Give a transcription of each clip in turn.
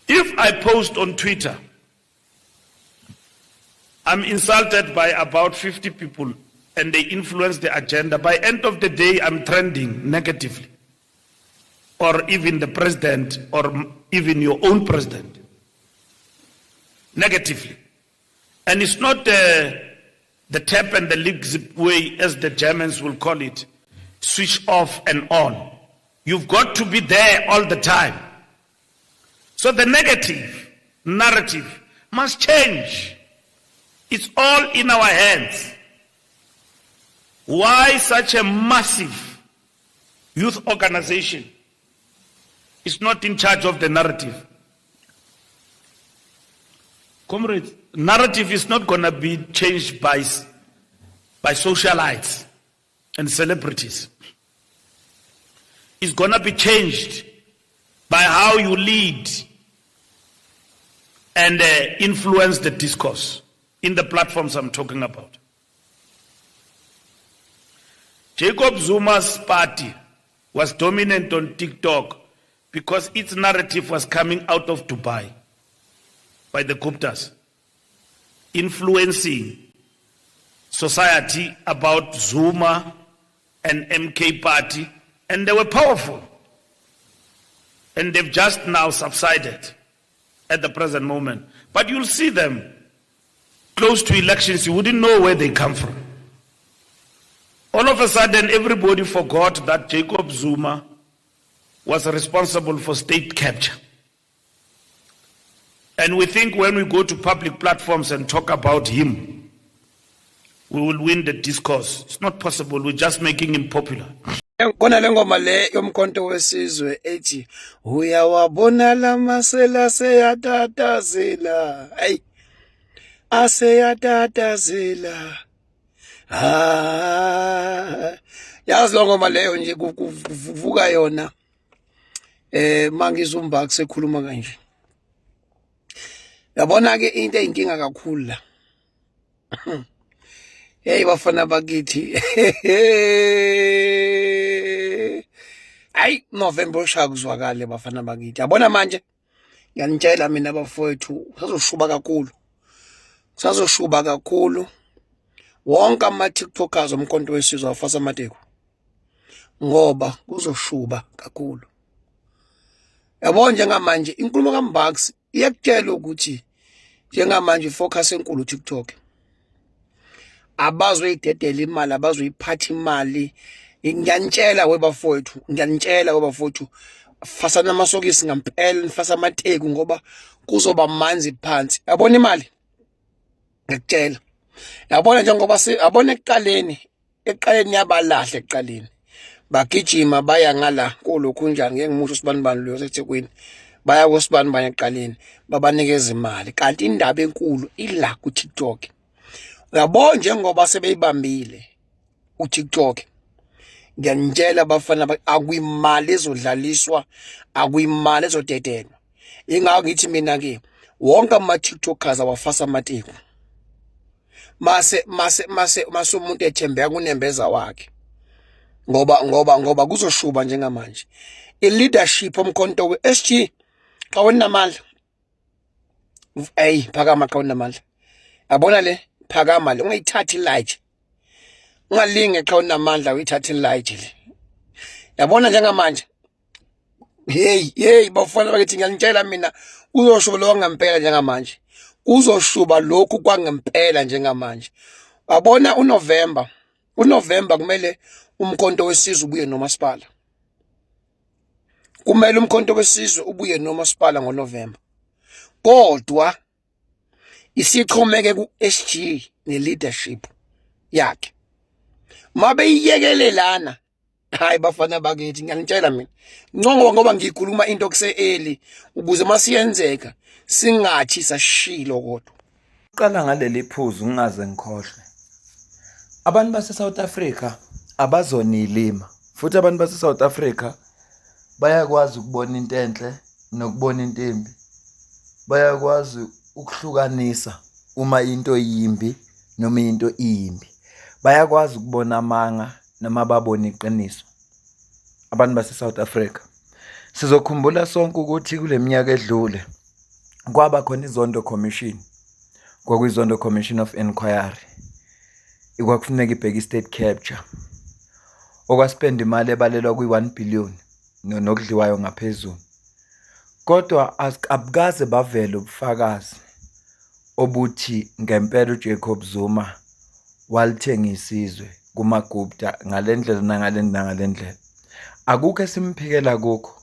If I post on Twitter, I'm insulted by about 50 people and they influence the agenda. By end of the day, I'm trending negatively. Or even the president, or even your own president. Negatively. And it's not the tap and the lick zip way, as the Germans will call it, switch off and on. You've got to be there all the time. So the negative narrative must change. It's all in our hands. Why such a massive youth organization is not in charge of the narrative? Comrades, narrative is not going to be changed by socialites and celebrities. It's going to be changed by how you lead and influence the discourse in the platforms I'm talking about. Jacob Zuma's party was dominant on TikTok because its narrative was coming out of Dubai by the Guptas, influencing society about Zuma and MK party, and they were powerful. And they've just now subsided at the present moment. But you'll see them close to elections, you wouldn't know where they come from. All of a sudden, everybody forgot that Jacob Zuma was responsible for state capture. And we think when we go to public platforms and talk about him, we will win the discourse. It's not possible. We're just making him popular. Khona le ngoma le yoMkhonto weSizwe ethi uyawabona lamasela seyatatazela, hey, aseyatatazela. Ah, yazi lo ngoma leyo nje kuvuka yona mangizwa uMbaks sekhuluma kanje. Yabona ke into eyinkinga kakhulu la. Hey bafana bakithi. Hayi, November ushaya kuzwakale bafana bakithi. Yabona manje ngiyanitshela mina bafowethu kusazoshuba kakhulu. Kusazoshuba kakhulu. Wonke ama TikTokers oMkhonto weSizwe afasa amateku. Ngoba kuzoshuba kakhulu. Yabo njengamanje inkulumo kaMbucks iyakutshela ukuthi njengamanje ifocus enkulu TikTok. Abazoyidedela imali, abazoyiphatha imali. Ngiyanitshela webafowethu, ngiyanitshela webafowethu, fasana amasokisi ngampela, nifasa amateku ngoba kuzoba manzi phansi. Yabona imali? Ngiyakutshela. Yabona njengoba yabona ekuqaleni, ekuqaleni yabalahla ekuqaleni. Bagijima baya ngala kulokhu njani ngeke ngimusho usibanibani loyo oseThekwini. Baya kosibanibani ekuqaleni babanikeza imali kanti indaba enkulu ila ku-TikTok. Uyabona njengoba sebeyibambile uTikTok. Ngiyanitshela bafana akuyimali ezodlaliswa, akuyimali ezodedelwa. Ingakho ngithi mina ke wonke ama TikTokers awafasa amateku. Mase mase mase mase umuntu ethembeka kunembeza wakhe. Ngoba kuzoshuba njengamanje. I-leadership oMkhonto we-SG xa unamandla. Ey phakama xa unamandla. Yabona le phakama le ungayithathi light. Ungalinge xa unamandla uyithathe light le. Yabona njengamanje hey hey bafana bakithi ngiyanitshela mina kuzoshuba lo ngempela njengamanje. Kuzoshuba lokhu kwangempela njengamanje. Wabona uNovember, uNovember kumele uMkhonto weSizwe ubuye nomasipala. Kumele uMkhonto weSizwe ubuye nomasipala ngoNovember. Kodwa isixhomeke ku-SG ne-leadership yakhe. Mabeyiyekelelana hayi bafana bakithi ngiyanitshela mina ncongo ngoba ngikhuluma into kuse early ukuze masiyenzeka singathi sashilo kodwa. Qala ngaleli phuzu ngingaze ngikhohlwe. Abantu base-South Africa abazonilima futhi abantu base-South Africa bayakwazi ukubona into enhle nokubona into embi. Bayakwazi ukuhlukanisa uma into yimbi noma into iyimbi. Bayakwazi ukubona amanga noma babone iqiniso abantu base-South Africa. Sizokhumbula sonke ukuthi kule minyaka edlule. Kwaba khona iZondo Commission, kwakuyiZondo Commission of Inquiry. Kwakufuneka ibheke i-state capture, okwaspenda imali ebalelwa kwi-1 billion nokudliwayo ngaphezulu. Kodwa abukaze bavele ubufakazi obuthi ngempela uJacob Zuma walithengisa izwe kumaGupta ngale ndlela nangale nangale ndlela. Akukho esimphikela kukho,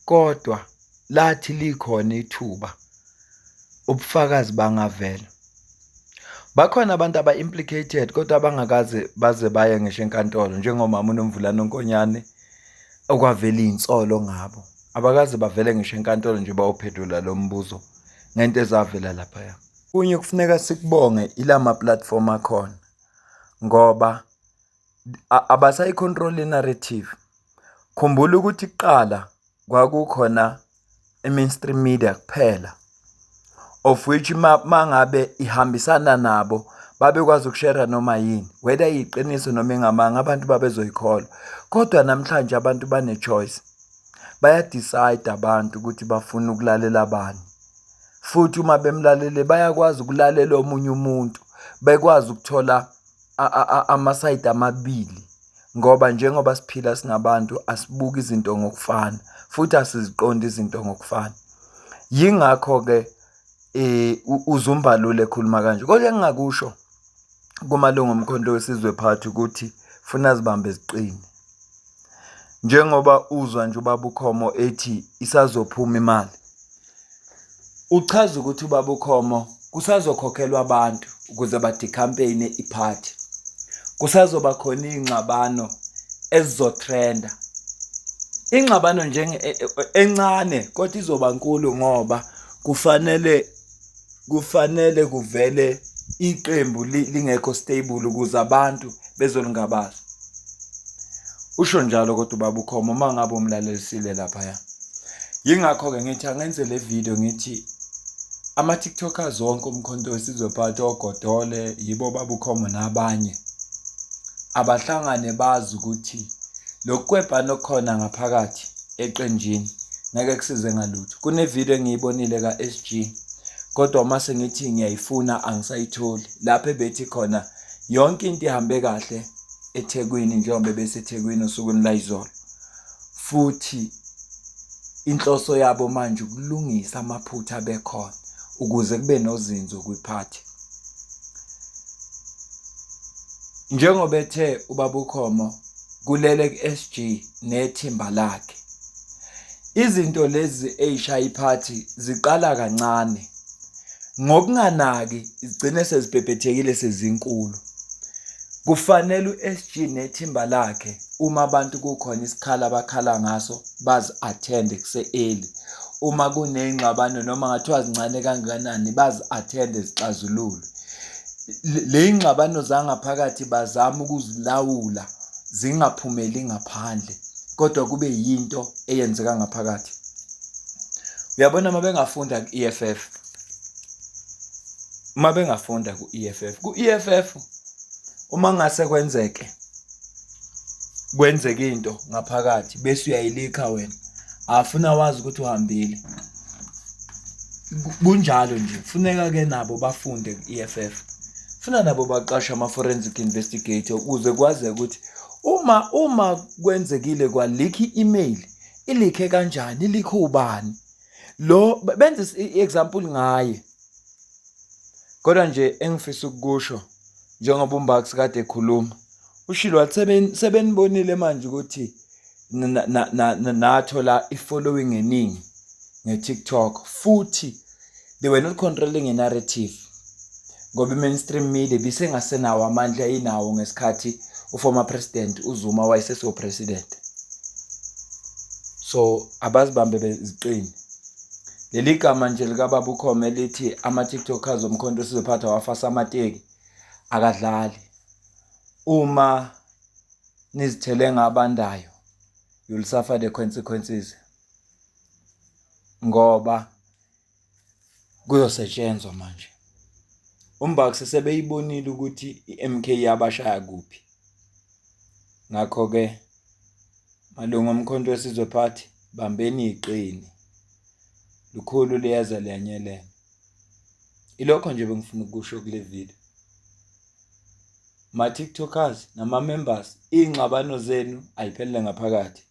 kodwa lathi likhona ithuba ubufakazi bangavela. Bakhona abantu aba-implicated kodwa abangakaze baze baye ngisho enkantolo, njengomama uNomvula Nonkonyane okwavela iy'nsolo ngabo. Abakaze bavele ngisho enkantolo nje bayophendula lo mbuzo ngento ezavela laphaya. Kunye kufuneka sikubonge ila ma-platform akhona ngoba abasayi-control i-narrative. Khumbula ukuthi kuqala kwakukhona i-mainstream media kuphela, of which mangabe ihambisana nabo babekwazi ukushera noma yini, whether iyiqiniso noma ingamanga, abantu babezoyikholwa. Kodwa namhlanje abantu bane-choice, baya-decide abantu ukuthi bafuna ukulalela bani, futhi uma bemlalele bayakwazi ukulalela omunye umuntu, bekwazi ukuthola amasayidi amabili, ngoba njengoba siphila singabantu asibuki izinto ngokufana futhi asiziqondi izinto ngokufana. Yingakho-ke uZumbalule ekhuluma kanje. Kodwa engingakusho kumalungu oMkhonto weSizwe Party ukuthi funa zibambe ziqine. Njengoba uzwa nje ubaba uKhomo ethi isazophuma imali, uchaza ukuthi ubaba uKhomo kusazokhokhelwa abantu ukuze badicampaign iphathi. Kusazoba khona iy'ngxabano ezizotrenda. Ingxabano nje encane kodwa izoba nkulu ngoba kufanele kuvele iqembu lingekho stable ukuze abantu bezolingabaza. Usho njalo kodwa ubaba uKhomo uma ngabe umlalelisile laphaya. Yingakho-ke ngithi angenze le video ngithi ama-TikTokers wonke uMkhonto weSizwe Party, oGodole, yibo baba uKhomo nabanye, abahlangane bazi ukuthi lokukwebhana okukhona ngaphakathi eqenjini ngeke kusize ngalutho. Kune-video engiyibonile ka-SG, kodwa uma sengithi ngiyayifuna angisayitholi, lapho ebethi khona yonke into ihambe kahle eThekwini njengoba bebeseThekwini osukwini layizolo, futhi inhloso yabo manje ukulungisa amaphutha abekhona ukuze kube nozinzo kwiphathi. Njengoba ethe ubaba uKhomo kulele ku-SG nethimba lakhe, izinto lezi ey'shaya iphathi ziqala kancane, ngokunganaki zigcine sezibhebhethekile sezinkulu. Kufanele u-SG nethimba lakhe uma abantu kukhona isikhala abakhala ngaso bazi-attend kuse-early. Uma kuney'ngxabano noma ngathiwa zincane kangakanani bazi-attend zixazululwe. Le y'ngxabano zangaphakathi bazame ukuzilawula zingaphumeli ngaphandle, kodwa kube yinto eyenzeka ngaphakathi. Uyabona uma bengafunda ku-EFF, uma bengafunda ku-EFF, ku-EFF uma ngase kwenzeke kwenzeke into ngaphakathi bese uyayilikha wena, afuna wazi ukuthi uhambile. Kunjalo nje, funeka ke nabo bafunde ku-EFF. Funa nabo baqashe ama-forensic investigator ukuze kwazeke ukuthi uma kwenzekile kwalikha i-email, ilikhe kanjani, ilikhe ubani. Lo benze i-example ngaye. Kodwa nje engifisa ukukusho njengoba uMbax kade ekhuluma, ushilo wathi sebenibonile manje ukuthi nathola i-following eningi nge-TikTok, futhi they were not controlling a narrative ngoba i-mainstream media ibisengasenawo amandla ayinawo ngesikhathi u-former president uZuma wayeseso-president. So abazibambe beziqine. Leli gama nje likababa uKhomo elithi ama-TikTokers oMkhonto weSizwe Party awafasa amateki, akadlali. Uma nizithele ngabandayo, you'll suffer the consequences ngoba kuyosetshenzwa manje. UMbax sebeyibonile ukuthi i-MK yabashaya kuphi. Ngakho-ke malungu oMkhonto weSizwe Party, bambeni iqini. Lukhulu liyeza liyanyelela. Ilokho nje bengifuna ukusho kule video. Ma-TikTokers nama-members, iy'ngxabano zenu ayiphelele ngaphakathi.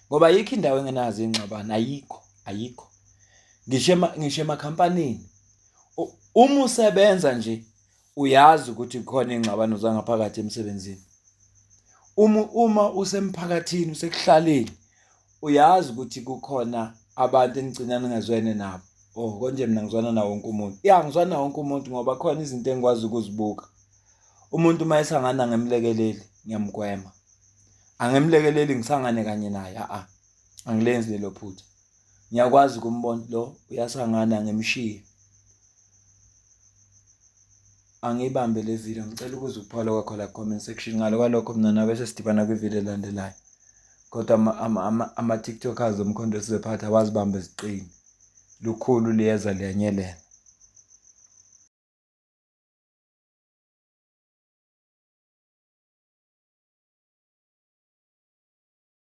Ngoba ayikho indawo engenazo iy'ngxabano, ayikho, ayikho. Ngisho ngisho emakhampanini. Uma usebenza nje uyazi ukuthi kukhona iy'ngxabano zangaphakathi emsebenzini. Uma uma usemphakathini usekuhlaleni uyazi ukuthi kukhona abantu enigcina ningezwene nabo. Oh konje mina ngizwana nawo wonke umuntu. Ya ngizwana nawo wonke umuntu ngoba khona izinto engikwazi ukuzibuka. Umuntu uma esangana ngemlekeleli ngiyamgwema. Angimlekeleli ngisangane kanye naye a-a angilenzi lelo phutha. Ngiyakwazi ukumbona lo uyasangana ngimshiye. Angiyibambe le video ngicela ukuzwa ukuphawula kwakho la comment section ngalo kwalokho mina nawe sesidibana kwivideo elandelayo. Kodwa ama-TikTokers oMkhonto Wesizwe Party awazibambe ziqine. Lukhulu liyeza liyanyelela.